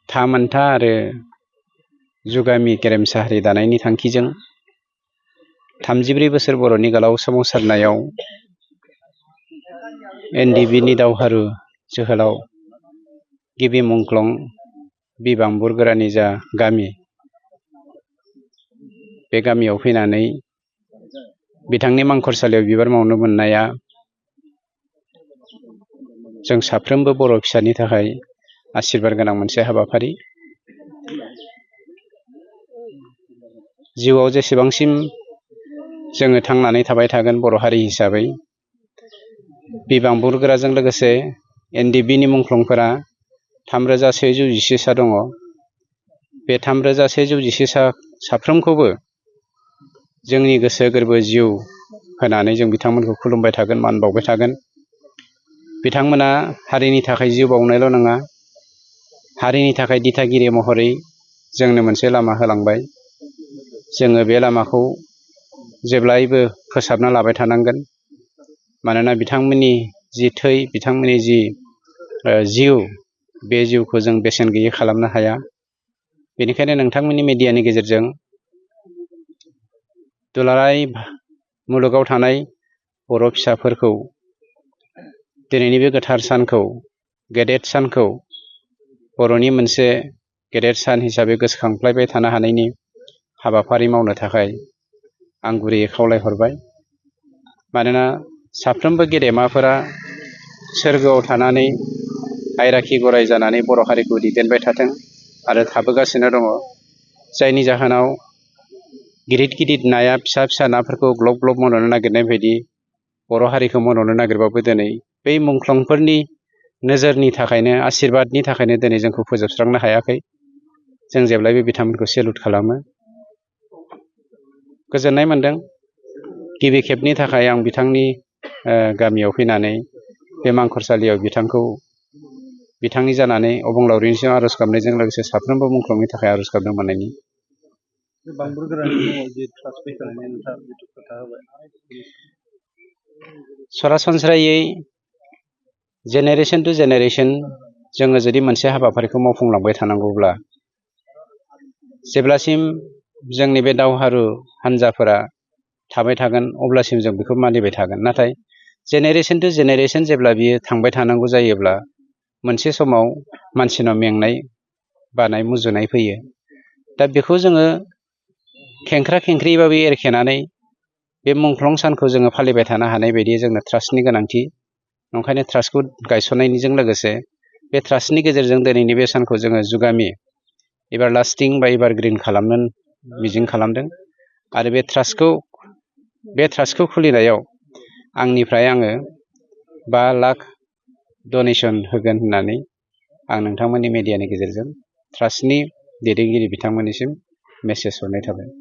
थामोनथा आरो जुगामि गेरेमसा हारि दानायनि थांखिजों 34 बोसोर बर'नि गोलाव सोमावसारनायाव एनडिबिनि दावहारु जोहोलाव गिबि मुंख्लं बिबांबुर गोरानि जा गामि, बे गामियाव फैनानै बिथांनि मांखरसालियाव बिबार मावनो मोननाया जों साफ्रोमबो बर' फिसानि थाखाय आशीर्बाद गोनां मोनसे हाबाफारि। जिउआव जेसेबांसिम जोङो थांनानै थाबाय थागोन बर' हारि हिसाबै, बिबांबुर गोराजों लोगोसे एनडिबिनि मुंख्लंफोरा 3111 दङ। बे 3111 साफ्रोमखौबो जोंनि गोसो गोरबो जिउ होनानै जों बिथांमोनखौ खुलुमबाय थागोन, मान बावबाय थागोन। बिथांमोना हारिनि थाखाय जिउ बावनायल' नङा, हारिनि थाखाय दिथागिरि महरै जोंनो मोनसे लामा होलांबाय। जोङो बे लामाखौ जेब्लायबो फोसाबना लाबाय थानांगोन। मानोना बिथांमोननि जि थै, बिथांमोननि जि जिउ, बे जिउखौ जों बेसेन गैयै खालामनो हाया। बेनिखायनो नोंथांमोननि मेडियानि गेजेरजों दुलाराय मुलुगाव थानाय बर' फिसाफोरखौ दिनैनि बे गोथार सानखौ, गेदेर सानखौ बर'नि मोनसे गेदेर सान हिसाबै गोसोखांफ्लायबाय थानो हानायनि हाबाफारि मावनो थाखाय आं गुरैयै खावलायहरबाय। मानोना साफ्रोमबो गेदेमाफोरा सोरगोआव थानानै आइराखि गराय जानानै बर' हारिखौ दैदेनबाय थाथों आरो थाबोगासिनो दङ। जायनि जाहोनाव गिदिर गिदिर नाया फिसा फिसा नाफोरखौ ग्लब ग्लब मन'नो नागिरनाय बायदि बर' हारिखौ मन'नो नागिरबाबो दिनै बै मुंख्लंफोरनि नोजोरनि थाखायनो, आशीर्बादनि थाखायनो दिनै जोंखौ फोजोबस्रांनो हायाखै। जों जेब्लायबो बिथांमोनखौ सेलुट खालामो। गोजोननाय मोन्दों। गिबि खेबनि थाखाय आं बिथांनि गामियाव फैनानै बे मांखरसालियाव बिथांनि जानानै अबंलावरिनिसिम आर'ज गाबनायजों लोगोसे साफ्रोमबो मुंख्लंनि थाखाय आर'ज गाबनो मोननायनि। सरासनस्रायै जेनेरेसन टु जेनेरेसन जोङो जुदि मोनसे हाबाफारिखौ मावफुंलांबाय थानांगौब्ला, जेब्लासिम जोंनि बे दावहारु हान्जाफोरा थाबाय थागोन अब्लासिम जों बेखौ मानिबाय थागोन। नाथाय जेनेरेसन टु जेनेरेसन जेब्ला बियो थांबाय थानांगौ जायोब्ला मोनसे समाव मानसिनाव मेंनाय, बानाय, मुजुनाय फैयो। दा बेखौ जोङो खेंख्रा खेंख्रिबाबो एरखेनानै बे मुंख्लं सानखौ जोङो फालिबाय थानो हानाय बायदि जोंनो ट्रास्टनि गोनांथि। ओंखायनो ट्रास्टखौ गायसननायजों लोगोसे बे ट्रास्टनि गेजेरजों दिनैनि बे सानखौ जोङो जुगामि, एभारलास्टिं बा एभारग्रिन खालामनो मिजिं खालामदों। आरो बे ट्रास्टखौ खुलिनायाव आंनिफ्राय आङो 5 लाख डनेसन होगोन होननानै आं नोंथांमोननि मेडियानि गेजेरजों ट्रास्टनि दैदेनगिरि बिथांमोननिसिम मेसेज हरनाय थाबाय।